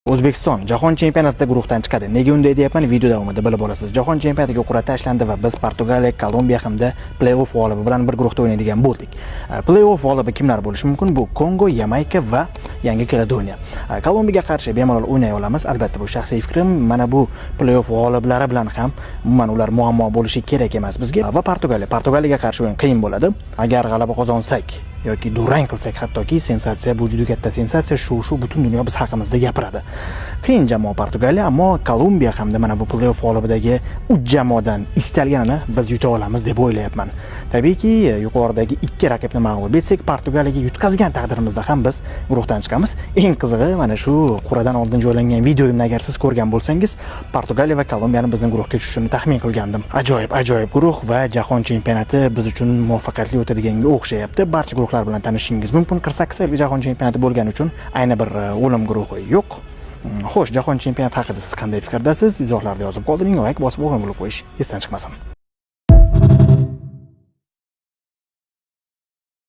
O'zbekiston jahon chempionatida guruhdan chiqadi. Nega unday deyapman, video davomida bilib olasiz. Jahon chempionatiga qur'a tashlandi va biz Portugaliya, Kolumbiya hamda play-off g'olibi bilan bir guruhda o'ynaydigan bo'ldik. Play-off g'olibi kimlar bo'lishi mumkin? Bu Kongo, Yamayka va Yangi Kaledoniya. Kolumbiyaga qarshi bemalol o'ynay olamiz. Albatta, bu shaxsiy fikrim. Mana bu play-off g'oliblari bilan ham umuman ular muammo bo'lishi kerak emas bizga. Va Portugaliya, Portugaliyaga qarshi o'yin qiyin bo'ladi. Agar g'alaba qozonsak yoki durang qilsak, hattoki sensatsiya, bu juda katta sensatsiya, shu butun dunyo biz haqimizda gapiradi. Qiyin jamoa Portugaliya, ammo Kolumbiya hamda mana bu play-off g'olibidagi uch jamoadan istalganini biz yuta olamiz deb o'ylayapman. Tabiiyki, yuqoridagi ikki raqibni mag'lub etsak, Portugaliyaga yutqazgan taqdirimizda ham biz guruhdan chiqamiz. Eng qizig'i, mana shu qur'adan oldin joylangan videomni agar siz ko'rgan bo'lsangiz, Portugaliya va Kolumbiyani bizning guruhga tushishini taxmin qilgandim. Ajoyib, ajoyib guruh va jahon chempionati biz uchun muvaffaqiyatli o'tadiganga o'xshayapti. Barcha guruhlar bilan tanishishingiz mumkin. 48 jahon chempionati bo'lgani uchun ayni bir o'lim guruhi yo'q. Xo'sh, jahon chempionati haqida siz qanday fikrdasiz? Izohlarda yozib qoldiring, layk bosib, obuna bo'lib qo'yish esdan chiqmasin.